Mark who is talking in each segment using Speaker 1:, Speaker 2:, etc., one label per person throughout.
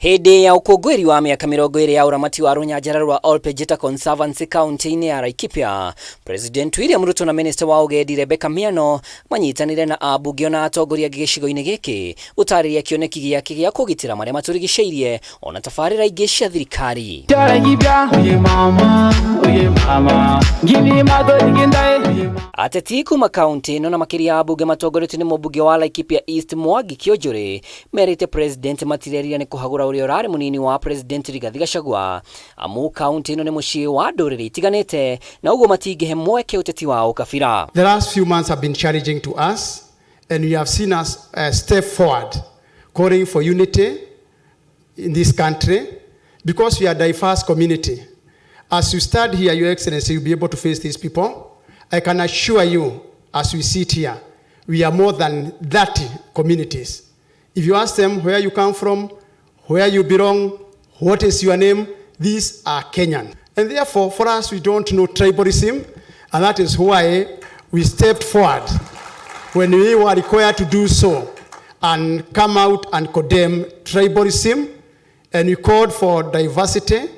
Speaker 1: Hĩndĩ ya ũkũngũĩri wa mĩaka 20 ya ũramati wa rũnyanjara rwa Ol Pejeta Conservancy kaunti-inĩ ya Laikipia, President William Ruto na Minista wa Ũgendi Rebecca Miano manyitanĩire na ambunge ona atongoria angĩ gĩcigo-inĩ gĩkĩ gũtarĩria kĩoneki gĩake gĩa kũgitĩra marĩa matũrigicĩirie ona tabarĩra ingĩ cia thirikari. Ateti kuma kaunti ĩno na makĩria ambunge matongoretio nĩ mũmbunge wa Laikipia East Mwangi Kĩonjũrĩ merĩte President matirerira nĩ kũhagũra ũrĩa ũrarĩ mũnini wa President Rigathi Gachagua amu kaunti ĩno nĩ mũciĩ wa ndũrĩrĩ itiganĩte na ũguo matingĩhe mweke ũteti wa ũkabira.
Speaker 2: The last few months have been challenging to us, and you have seen us step forward, calling for unity in this country, because we are a diverse community. As you stand here, Your Excellency, you'll be able to face these people. I can assure you, as we sit here, we are more than 30 communities. If you ask them where you come from, where you belong, what is your name, these are Kenyan. And therefore, for us, we don't know tribalism, and that is why we stepped forward when we were required to do so and come out and condemn tribalism, and we called for diversity,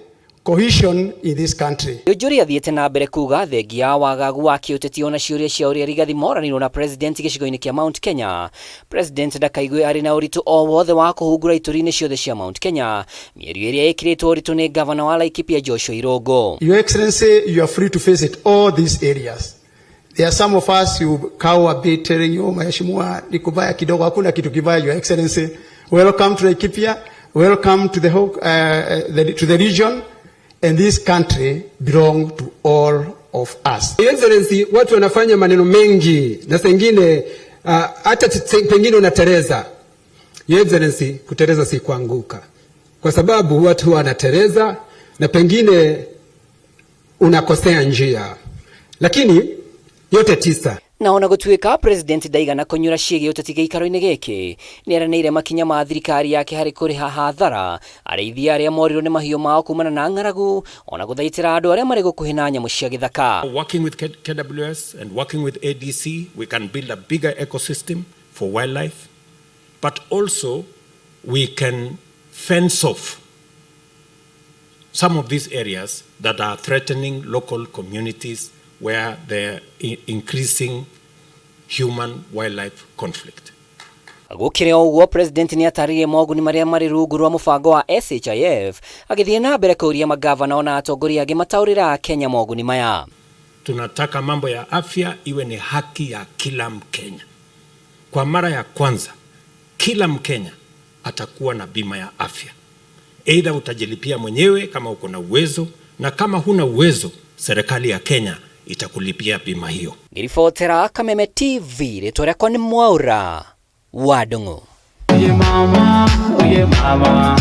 Speaker 2: cohesion in this country.
Speaker 1: Kĩonjũrĩ athiĩte na mbere kuga thengia ya wagagu wa kĩũteti ona ciũria cia ũrĩa Rigathi moranirwo na President gĩcigo-inĩ kĩa Mount Kenya. President ndakaigue arĩ na ũritũ o wothe wa kũhungura ituri-inĩ ciothe cia Mount Kenya, mĩario ĩrĩa ĩkĩrĩtwo ũritũ nĩ gavana wa Laikipia Joshua Irũngũ.
Speaker 2: Your Excellency, you are free to visit all these areas. There are some of us who cower a bit telling you, Mheshimiwa, ni kubaya kidogo, hakuna kitu kibaya, Your Excellency. Welcome to Laikipia, welcome to the whole, to the region, and this country belong to all of us.
Speaker 3: Your Excellency, watu wanafanya maneno mengi na sengine hata pengine unatereza. Your Excellency, kutereza si kuanguka, kwa sababu watu wanatereza na pengine unakosea njia, lakini yote tisa.
Speaker 1: Na ona gũtuĩka President ndaigana kũnyura ciĩgiĩ ũteti gĩikaro-inĩ gĩkĩ, nĩeranĩire makinya ma thirikari yake harĩ kũrĩha hathara arĩithi arĩa morirwo nĩ mahiũ mao kumana na ng'aragu ona gũthaitĩra andũ arĩa marĩ gũkuhĩ na nyamũ cia gĩthaka.
Speaker 4: Working with KWS and working with ADC, we can build a bigger ecosystem for wildlife, but also we can fence off some of these areas that are threatening local communities where there are increasing human-wildlife conflict.
Speaker 1: Gũkĩrĩ o ũguo, President nĩatarĩirie moguni marĩa marĩ rungu rwa mũbango wa SHIF agĩthiĩ na mbere kũũria magavana ona atongoria angĩ mataũrĩra Akenya moguni maya.
Speaker 4: Tunataka mambo ya afya iwe ni haki ya kila Mkenya. Kwa mara ya kwanza, kila Mkenya atakuwa na bima ya afya. Aidha utajilipia mwenyewe kama uko na uwezo, na kama huna uwezo, serikali ya Kenya itakulipia bima hiyo.
Speaker 1: Ngĩribotera Kameme TV, rĩtwa rĩakwa nĩ Mwaura wa Ndung'u.
Speaker 5: Oye mama, oye mama,